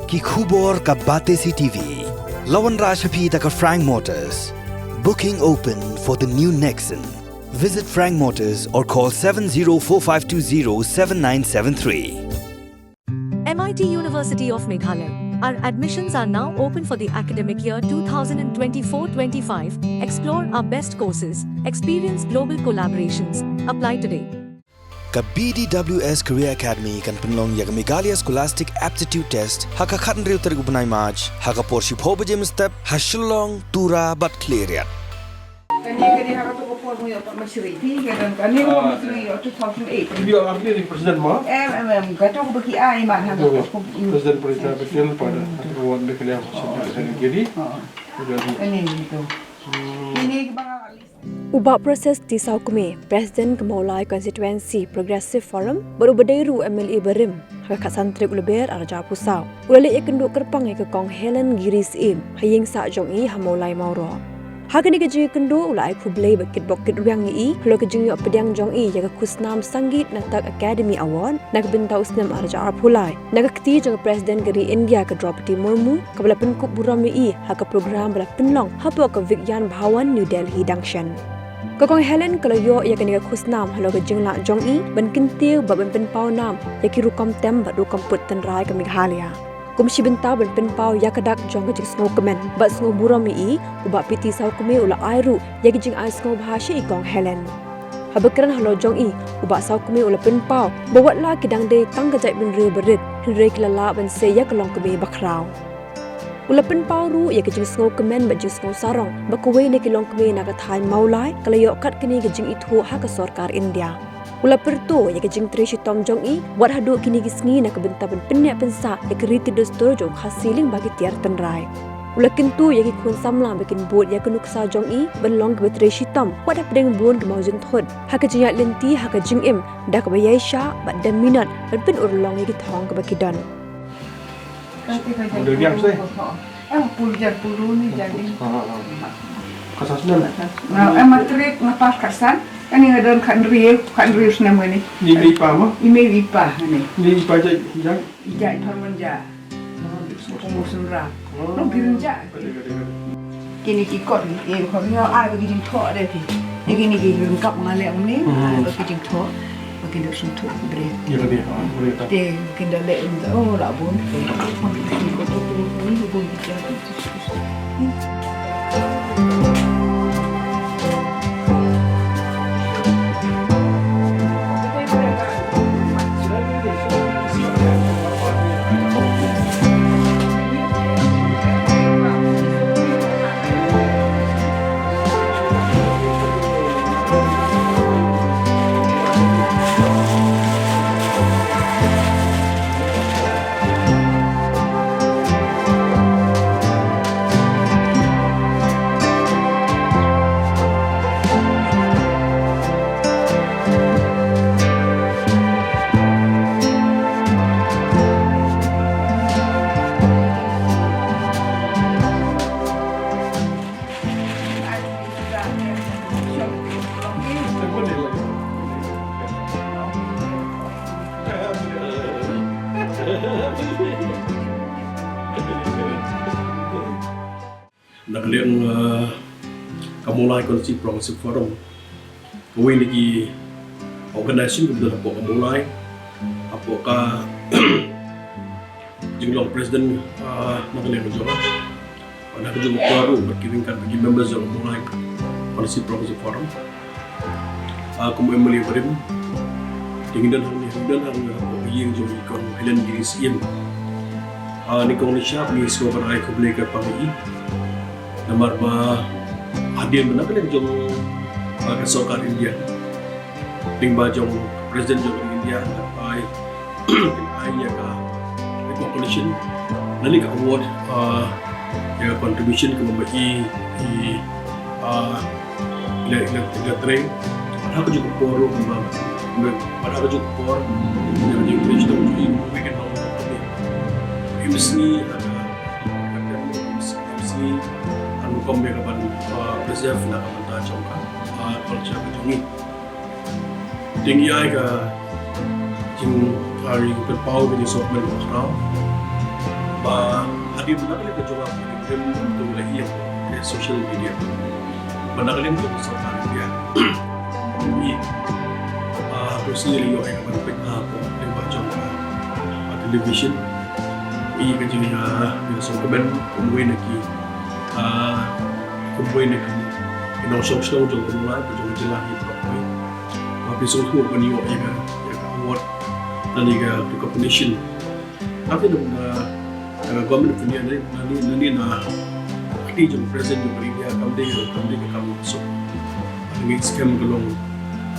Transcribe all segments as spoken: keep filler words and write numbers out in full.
Ki khubor ka Batesi T V. La wanrah sha phi da ka Frank Motors. Booking open for the new Nexon. Visit Frank Motors or call seven zero four five two zero seven nine seven three. M I T University of Meghalaya. Our admissions are now open for the academic year two thousand twenty-four twenty-five. Explore our best courses, experience global collaborations. Apply today. Ka B D W S Career Academy kan pynlong ïa ka Meghalaya Scholastic Aptitude Test ha ka khathynriew tarik u bnai March ha ka por shiphew baje mynstep ha Shillong, Tura bad Khliehriat. Kane, kane ha kato ka por mo ïoh pat ma shrei phi, ka don kane mo ma shrei ïoh two thousand eight. Video update ni president ma. Em, em, em, kato ko baki ai man ha kato ko. President Pranita Patil pada ruang de kaliang. Kane ni to. Kane ki ba. U Bah Precious T Sawkmie, President ka Mawlai Constituency Progressive Forum, bad u ba dei ruh u M L A barim, ha ka khatsan tarik u Lber arhajar arphew saw, u la leit ïakynduh kyrpang ïa ka Kong Helen Giri Syiem ha ïing sah jong i ha Mawlai Mawroh. Ha kane ka jingïakynduh u la ai khublei bad kitbok kitrwiang ïa i halor ka jingïoh pdiang jong i ïa ka khusnam Sangeet Natak Akademi Award na ka bynta u snem arhajar arphew lai na ka kti jong ka President ka ri India ka Droupadi Murmu, kaba la pynkup burom ïa i ha ka program ba la pynlong hapoh ka Vigyan Bhawan, New Delhi dang shen. Ka Kong Helen ka la ïoh ïa kane ka khusnam halor ka jinglah jong i ban kyntiew bad ban pynpaw nam ïa ki rukom tem bad rukom put tynrai ka Meghalaya. Kum shi bynta ban pynpaw ïa ka dak jong ka jingsngewkmen bad sngewburom ïa i, u Bah P T Sawkmie u la ai ruh ïa ki jingai sngewbha sha i Kong Helen. Haba kren halor jong i, u Bah Sawkmie u la pynpaw ba wat la ki dang dei tang ka jaitbynriew barit, hynrei ki la lah ban sei ïa ka longkmie bakhraw. U la pynpaw ruh ïa ka jingsngewkmen bad jingsngewsarong ba kawei na ki longkmie na ka thaiñ Mawlai ka la ïoh katne ka jingithuh ha ka sorkar India. U la pyrto ïa ka jingtrei shitom jong i wat haduh kine ki sngi na ka bynta ban pynneh pynsah ïa ka riti dustur jong u Khasi lyngba ki tiar tynrai. U la kyntu ïa ki khun samla ba kin bud ïa ka nuksa jong i ban long kiba trei shitom wat hapdeng bun ki mawjynthut ha ka jingïaid lynti ha ka jingim, da kaba ïaishah bad da minot ban pynurlong ïa ki thong kiba ki don. Ka sa snem. Ka sa snem. Nga, eh, matrik nga pass ka san. Kane nga don khathynriew, khathynriew snem kane. Ni, ni pa mo? I mei i pa kane. Ni i pa jait, jait? I jait Tharmonja. Sngewsynra. Nongkiren ja. Kine ki kot, eh, kot nga ai ba ki jingthoh de phi. Kine ki ryngkap nga leh kumne, ai ba ki jingthoh. Ba kin da sngewthuh ki briew. Ïa ka dei, ha, briew ta. Te kin da leh, oh, la bun. Na ka liang, uh, ka Mawlai Constituency Progressive Forum, kawei na ki organization kaba don hapoh ka Mawlai, hapoh ka jinglong president, uh, na ka liang jong nga. Na ka jong ka por ruh bad ki ryngkat bad ki members jong ka Mawlai Constituency Progressive Forum. Ah, kum u M L A barim. Te ngi don hangne, ngi don hangne hapoh ka ïing jong i Kong Helen Giri Syiem. Ah, nyngkong nyngshap ngi sngewbha ban ai khublei kyrpang ïa i. Namar ba hadien ba na ka liang jong, ah, ka sorkar India, lyngba jong President jong ka India, ai ai ïa ka recognition lane ka award, ah, ïa ka contribution kaba i, i, ah, i la, i la, i la trei. Bad ha kajuh ka por ruh kumba, bad ha kajuh ka por ïa ka jingtrei shitom jong i, kumba i kynmaw ïa ka M S C, ha ka, ha ka M S C, ha ka rukom ïa ka ban, ah, preserve na ka bynta jong ka, ah, culture ka jong i. Te ngi ai ka jing, ka jingpynpaw ka jingsngewkmen bakhraw. Ah, hadien ba na ka liang ka jong nga ka dei ban ïa ka social media. Ba na ka liang ka jong ka sorkar India. Ïa, ah, ka sngi la ïoh ïa ka ban peit ha ka dei ba jong ka, ah, television. Ïa ka jingïasngewkmen kumwei na ki, ah, kumwei na ki nongshong shnong jong ka Mawlai bad jong ka jylla hi baroh kawei. Ba phi sngewthuh ban ïoh ïa ka, ïa ka award lane ka recognition. Hynrei na, uh, government of India ne, na ne, na ne na kti jong president jong India kam dei, kam dei ka kam suk. Ngi skhem ka long,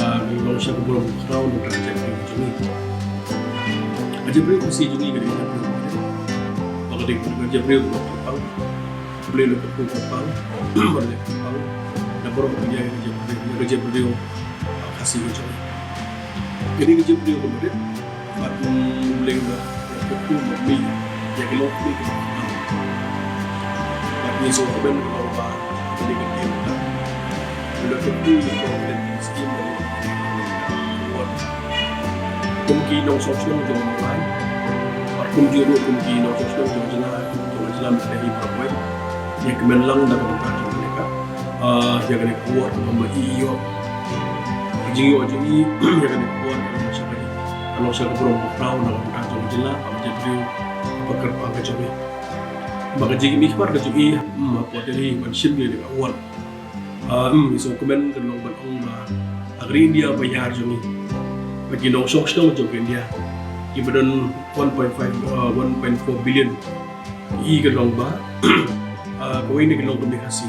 uh, ka long sha ka burom khraw na ka jait jong ngi. Ka jingbriew ka si jong ngi ka dei ka jingbriew. Ba ka dei ka jingbriew ka pang. Blei na ka pang. Ba ka dei ka pang. Na burom India ka jingbriew, ka jingbriew. Ka si ka jong ngi. Ka dei ka jingbriew ka dei. Bad, mm, leng ba, ïa ka kum ba mi, ïa ka long mi ka. Bad ngi sngewkmen ka long ba, ka dei ka tim ka. Ïa ka kum ka long ka skim ba. Kum ki nongshong shnong jong Mawlai. Bad kumjuh ruh kum ki nongshong shnong jong jylla, jong jylla Meghalaya baroh kawei. Ïa ka men lang da ka bynta jong ka. Ah, ïa kane ka award ba ma i ïoh. Ka jingïoh jong i ïa kane ka award ka long sha ka, ka long sha ka burom ba khraw na ka bynta jong ka jylla, ka jingbriew, ka kyrpang ka jong i. Ba ka jingim i khmat ka jong i, mm, hapoh Delhi ban shim ïa kane ka award. Ah, mm, i sngewkmen ka long ban ong ba, ah, ka ri India ba ïar jong i. Ba ki nongshong shnong jong ka India. Ki ba don one point five, ah, one point four billion. I ka long ba, ah, kawei na ki longkmie Khasi.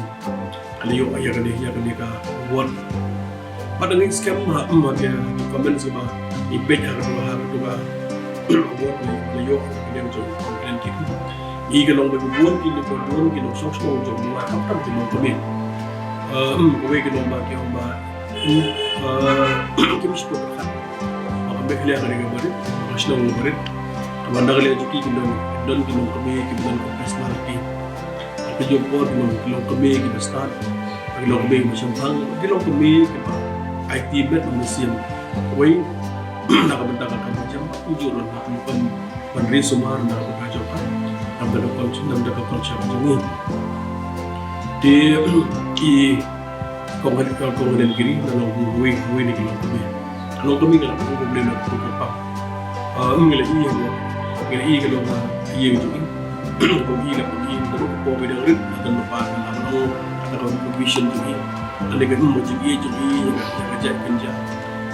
Ka la ïoh ïa kane, ïa kane ka award. Bad ngi skhem ha, ha ki comments ba ngi peit ha ka, ha ka award la ïoh ïa kane jong ka ki. I ka long ba ki bun ki, ki bun ki nongshong shnong jong ngi ha ka tam ki longkmie. Ah, kawei ka long ba ki ong ba Kim shu pyrkhat. Ba ka Meghalaya ka dei kaba rit, ka shnong kaba rit. Kaba na ka liang jong ki ki don, don ki longkmie kiba don ka personality. Ki jong por ki long, ki longkmie kiba stad, ki longkmie kiba shemphang, ki longkmie kiba aiti met mynsiem. Wei na ka bynta ka kam ka jam, ki jong ron ha ka kam ban ri sumar na ka bynta jong ka, na ka bynta ka culture, na ka bynta ka culture jong ngi. Te i Kong Helen, Kong Helen Giri, na long kawei, kawei na ki longkmie. Longkmie ka long kawei na ka pang. Ah, ngi la i, ngi la i ka long, ah, i jong i. Kong i la kong i, na ka pang ba dang rit, na ka pang ba dang rit, na ka vision jong i. Ka dei ka, mm, jingïeit jong i ïa ka, ïa ka jaitbynriew.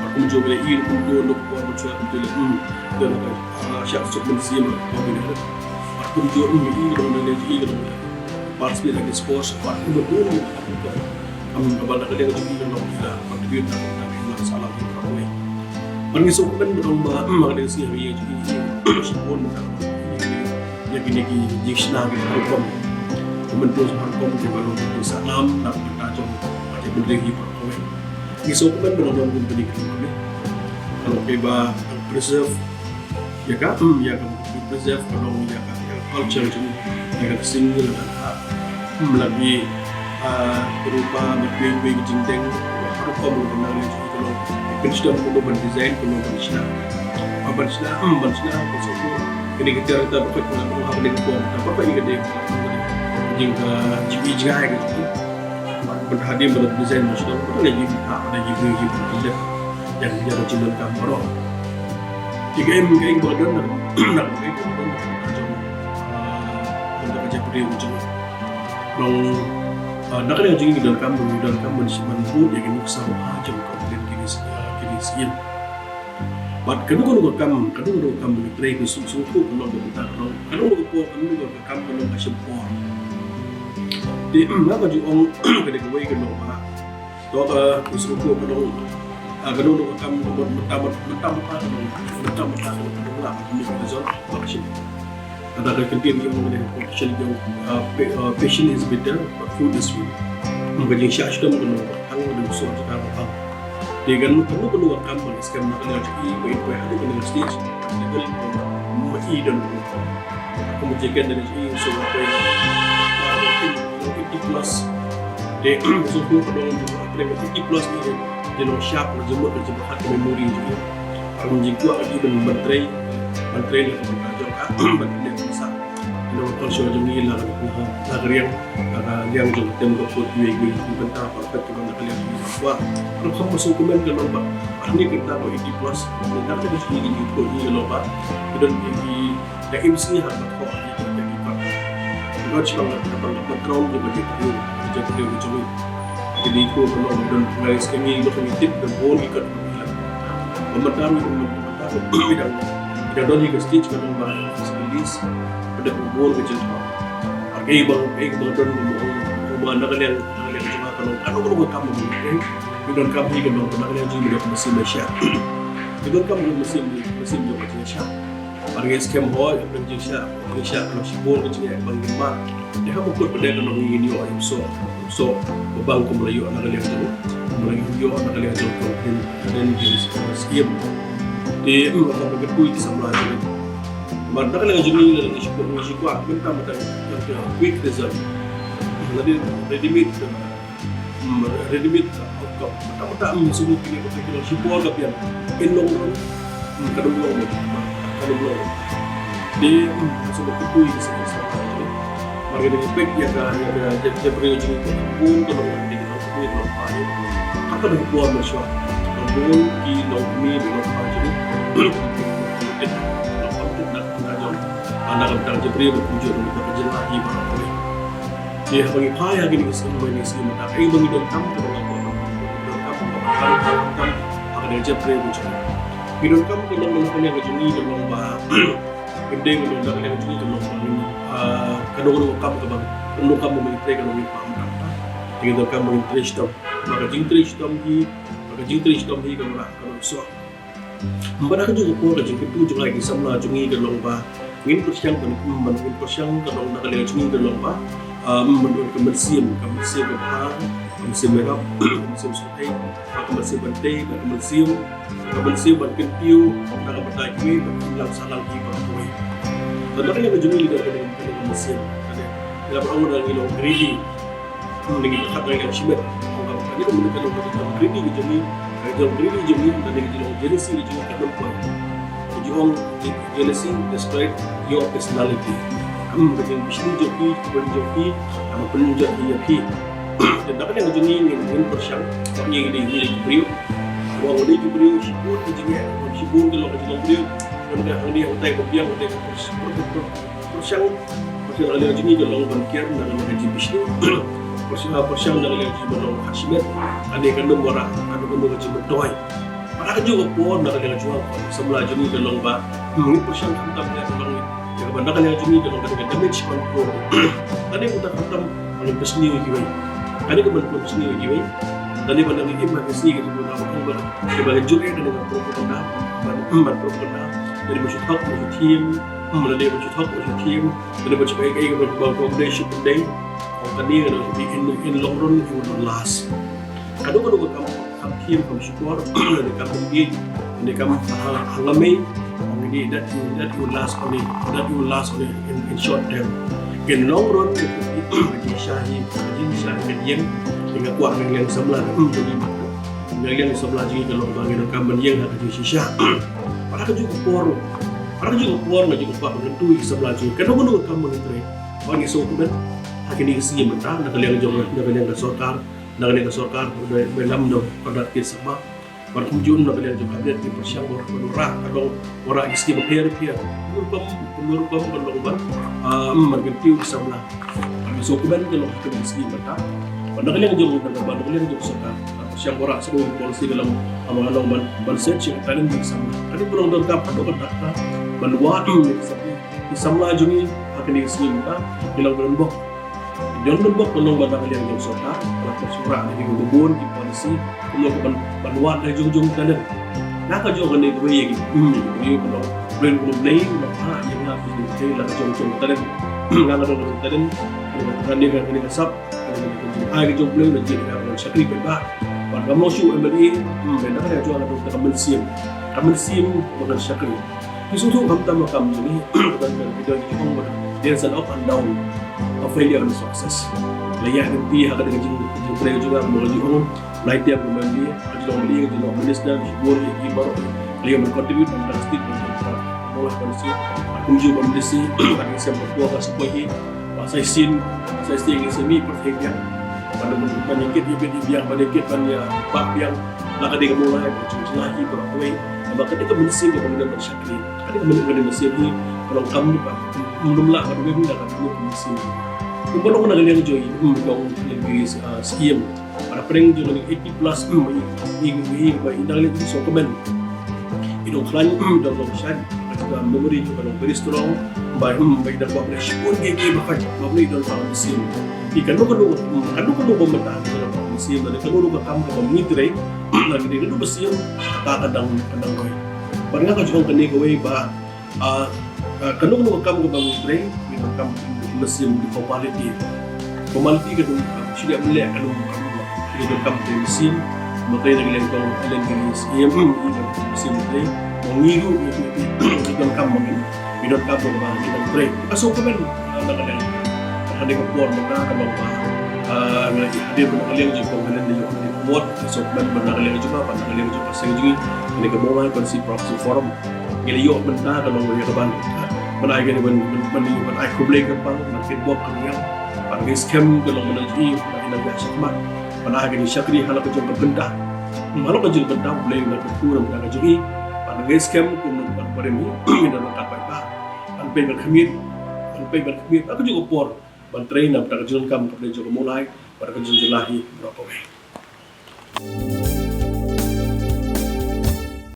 Bad kumjuh ngi la i kumjuh na ka por ba shuwa kumjuh la, mm, ïa ka, ah, shah suk mynsiem kaba dei. Bad kumjuh, mm, i ka dei, i ka dei. Participate ha ki sports, bad kumjuh, mm, kum kaba na ka liang jong i ka long, i la contribute na ka, na ka, na ka sahlang jong ka. Bad ngi sngewkmen ba dang ba, mm, ka dei ka sngi ha ka ïing jong i, shibun na ka, ïa kine ki jingshna ki ha rukom. Ka mynta ha rukom kiba long ki sahlang na ka bynta jong ka jaitbynriew hi baroh kawei. Ngi sngewkmen ba long company ka long kawei. Ka long kaba preserve ïa ka, mm, ïa ka preserve ka long ïa ka, ïa ka culture jong, ïa ka sing ïa ka, mm, la ki, ah, rupa, la ki, ki jingdeng, ha rukom ka long ïa ka long. Pynshna kumno ban design, kumno ban shna. Ban shna, mm, ban shna, ka song. Kine ki tiar kita ba ka long ha kane ka form. Ba ka ïa ka dei jing ka jingïohi jngai ka jong. Ban hadien ba la design ba sdang ba la ïa ka, ba la ïa ka, ïa ka, ïa ka jingdonkam baroh. Te ka im, ka im ba don na, na ka im ba don na ka jong, ah, na ka jaitbynriew jong. Long, ah, na ka jong ki donkam, ba donkam ban, ban bud ïa ki nuksa ba ha jong ka, ki, ki, ki, ki, ki. Bad kano kano ka kam, kano kano ka kam ba ngi trei, ngi sngewthuh ka long ka bynta ka long, kano kano ka por, kano kano ka kam ka long ka shim por. Te, mm, nga ka ju ong ka dei kawei ka long ba. To ka, ngi sngewthuh ka long, ah, kano kano ka kam ka long mynta mynta mynta ka long, mynta mynta ka long, ka long la ka long ka jong ba ka shim. Kata ka kyntien ki ong ne, competition ki ong, ah, pa-, ah, patient is bitter, but food is sweet. Ka jingshah shitom ka long ba khang, ka long sor jaka ba khang. Te kano kano ka kam ba ngi skhem na ka liang jong i ba i poi ha kane ka stage level ba ma i don. Ka ma jingkren da jong i so ba poi, ah, eighty plus. Te so ko ka long eighty plus i, te long sharp, ka jingmut, ka jingpyrkhat, ka memory jong i. Ka ma jingkwah ka i ban, ban trei, ban trei na ka bynta jong ka, ban trei na ka bynta. Nongkyrshan jong ngi la ka, la ka riang, la ka liang jong ka tem ka put, iwei iwei ki bynta, ba ka pet ki bynta ka liang jong ngi. Wa, ruh kham sngewkmen ka long ba hangne ka bynta ka eighty plus, ngi dang da ka jingkyrkhu jong ngi ka long ba ki don ki, ki, ka M C ha ka thoh ki, ki, ki, ka, ka, ka, ka background jong ka jingkyrkhu, ka jingkyrkhu jong ngi. Ka jingkyrkhu ka long ba don ngi, ngi, ngi tip da bun ki kat. Ba mynta ngi, ba mynta ngi dang, ngi dang don hi ka stage ka long ba, ka list, ba da bun ka jingkyrkhu. Ar kaei ba, kaei ba don, ba na ka liang, na ka liang jong nga ka long, ka long, ka long ka kam ba ngi, eh, ngi donkam hi ka long, na ka liang jong ngi ba don ka mynsiem ba shai. Ngi donkam ka mynsiem, mynsiem jong ka jingshai. Ar ngi skhem hoi, ka jingshai, jingshai ka long shibun ka jingeh ba ngi mad. Te haba kut ba dei ka long ngi ïoh ïa u soh, u soh ba bang kum la ïoh na ka liang jong, kum la ïoh na ka liang jong ka hynnin, hynnin jingshai. Te, mm, ka long ka tui ki samla jong ngi. Bad na ka liang jong ngi la ngi shu, ngi shu kwah mynta mynta ka quick result. Lada ready made, mm, ready made outcome. Mynta mynta, mm, shu kine, kine, kine, shi por ka biang. In long run, mm, ka dum long, ka dum long. Te, mm, shu ka tui, shu ka, shu ka, mar ka dei pek ïa ka, ïa ka, ïa ka, ïa ka briew jong ngi ka bun ka long ka dei ka long ka dei long pa ni. Ka ka dei bun ma shwa. Ka bun ki long ni dei long pa jong ngi. Long pa jong ngi. Ana ka bynta jabriew ba kumjuh ka jylla hi baroh kawei. Te haba ngi phai ha kine ki sien, kine ki sien mynta, kaei ba ngi donkam, ka donkam, donkam, donkam, donkam ha ka jingjabriew ka jylla. Ngi donkam ka long, ka long ka jong ngi ka long ba, ngi dei ka long, ka long ka jong ngi ka long ba, ah, ka long ka kam ka bang, ka long kam ba ngi trei ka long ngi pam kam. Te ngi donkam ba ngi trei shitom, ba ka jingtrei shitom hi, ba ka jingtrei shitom hi ka long ka long soh. Bad ha kajuh ka por ka jingkyntu jong nga ïa ki samla jong ngi ka long ba ngin pyrshang ban, ban ngin pyrshang ka long na ka liang jong ngi ka long ba, um, ban don ka mynsiem, ka mynsiem ka bha, ka mynsiem ïarap, ka mynsiem sngewthuh, ka mynsiem ban tei, ka mynsiem, ka mynsiem ban kyntiew na ka bynta kiwei, ban kyntiew lang sahlang ki ba kawei. Te na ka liang jong ngi ka long ka mynsiem, ka long, ka long ba ngi long greedy. Ngi pyrkhat ngi ïa ka shimet. Ngi ka long ka jong greedy ka jong ngi, ka jong greedy jong ngi, ka jong jealousy ka jong ngi ka long poi. Ka jong jealousy destroy your personality. Kam ka jong bishni jong phi, ka jong phi, kam pynjot ïa phi. Te da ka jong ngi ngin pyrshang, ngi ngi dei ngi dei ki briew. Wa ngi dei ki briew, shibun ka jong ngi, shibun ka long ka jong briew. Ngi ka ngi dei hangtai ka biang, hangtai ka pyrshang. Pyrshang, pyrshang na ka liang jong ngi ka long ban kiar na ka, na ka jingbishni. Pyrshang, pyrshang na ka liang jong ngi ban long khat shimet. Kane kan ym wanrah, kan ym wanrah ka jingmyntoi. Bad ha kajuh ka por na ka liang jong ngi, samla jong ngi ka long ba, hmm, ngi pyrshang khamtam ïa ka long, ïa kaba na ka liang jong ngi ka long ka damage control. Kane uta khamtam ba ngin pynsniew ïa kiwei. Kane ka ban pynsniew ïa kiwei. Kane ba na ngi im ha ka sngi ka jong ngi ka long ba, kaba ka jur ïa kane ka propaganda. Ban, ban propaganda. Kane ba shu thok, ba shu thiem. Hmm, lada ba shu thok, ba shu thiem, lada ba shu kaei kaei, ba, ba, ba, ba, shu pynbeit. Ong kane, kane, in, in long run, it will not last. Kano kano ka kam, kam thiem, kam shukor, lada kam pynbeit, lada kam ha, ha ngamai, ong kane, that will, that will last only, that will last only in, in short term. In long run, ka jingshisha hi, ka jingshisha hi, ka jing, ka kwah ka liang samla, hmm, ka jing, ka liang samla jong ngi ka long ba ngi donkam ban ïeng ha ka jingshisha. Bad ha kajuh ka por, bad ha kajuh ka por nga ju kwah ban kyntu ïa ki samla jong ngi. Kano kano ka kam ba ngi trei, ba ngi sngewkmen ha kine ki sngi mynta, na ka liang jong, na ka liang ka sorkar, na ka liang ka sorkar, ba, ba lam da Conrad K Sangma. Bad kumjuh na ka liang jong ka cabinet ki pyrshang ban wanrah, ka long wanrah ki skim bapher bapher. Kumno rukom, kumno rukom ban long ban, ah, ban kyntiew ïa ki samla. Ban sngewkmen ka long ha kine ki sngi mynta. Bad na ka liang jong, na ka liang jong sorkar, pyrshang wanrah sa kawei ka policy ka long, ah, ban long ban, ban set shi ka talent ïa ki samla. Kane ka long donkam haduh katta katta ban wad ïa ki samla, ki samla jong ngi ha kine ki sngi mynta, ki long ban bok. Don don bok ka long ba na ka liang jong sorkar, ka la pyrshang wanrah ïa ki bun ki policy, kumno ka ban, ban wad ïa ki jong jong talent. Na ka jong kane kawei ïa ki, hmm, ïa ki briew ka long, briew ka long Blei, ka long ha, ïa nga ka jong Blei, la ka jong jong talent. Nga ka long ka jong talent, kane ka, kane ka, kane ka sap, kane ka jong, ai ka jong Blei, na jong ka long shakri pynbha. Bad ngam long shuh M L A, hmm, na ka jong ka long ka mynsiem. Ka mynsiem ba ngan shakri. Ki sngewthuh khamtam ha ka kam jong ngi, ka don, ka don, ka don, there's an up and down, a failure and a success. La ïaid lynti ha ka jing, jingtrei jong nga, ka jong, lai tiap ka M L A, ka jong M L A, ka jong minister, ka jong board, ki baroh, la ïa contribute, ka state, ka jong, ka jong, ka jong, Kumjuh ba mynta shi, ba ngi shem ba ka shu poi hi, ba sa shisien, sa shisien ngi shem hi pyrthei biang. Ban, ban ïa kit ïa bit ïa biang, ban ïa kit ban ïa bah biang. La ka dei ka Mawlai ba jong jylla hi baroh kawei. Ba ka dei ka mynsiem kaba ngi dei ban shakri. Ka dei ka mynsiem, ka dei mynsiem hi, ka long kam ba ym lah ban weng da ka dei ka mynsiem. Kumba long na ka liang jong i, ym, jong i, ah, Syiem. Ba la pyrshang jong i eighty plus, mm, i, i, i, ba i dang leh i sngewkmen. I dang khlaiñ, mm, i dang long shait. Ka jong ka memory jong ka long very strong. Ba, mm, ba i dang kwah leh shibun kiei kiei ba khait, ba i dang kwah mynsiem. I kano kano, mm, kano kano ba mynta ka long mynsiem, lane kano kano ka kam kaba ngi trei, lane kano kano mynsiem, ka dang, ka dang roi. Bad nga ka jong kane kawei ba Ah, ah, kano kano ka kam kaba ngi trei, ngi donkam mynsiem, formality. Formality ka dei, ah, shu dei ban leh, kano kano ka kam, ngi donkam trei mynsiem. Ba trei na ka liang jong ka liang ka mynsiem, hmm, ngi donkam mynsiem trei. Ba ngi ruh ngi, ngi, ngi donkam ba ngi, ngi donkam ba ngi dang trei. Ka sngewkmen, ah, na ka liang. Hadien ka por mynta ka long ba, ah, ngi hadien mynta ka liang jong ka liang jong ka ward, ka sngewkmen mynta ka liang jong ka, mynta ka liang jong ka seng jong ngi, hadien ka Mawlai Constituency Proxy Forum. Ngi la ïoh mynta ka long ïa ka ban, ban ai, ka ban, ban, ban, ban ai khublei kyrpang, ban kitbok kyrpang, ban ngi skhem ka long mynta jong i, ban ïa shakmat, ban ai ka shakri halor ka jong ka bynta. Halor ka jong ka bynta, Blei na ka kur mynta ka jong i, ban ngi skhem kum ban barim i, ïa ka bynta ba, ban peit ban khmih, ban peit ban khmih, ka jong ka por, ban trei na bynta ka jong ka kam ka jong ka Mawlai, bad ka jong jylla hi baroh kawei.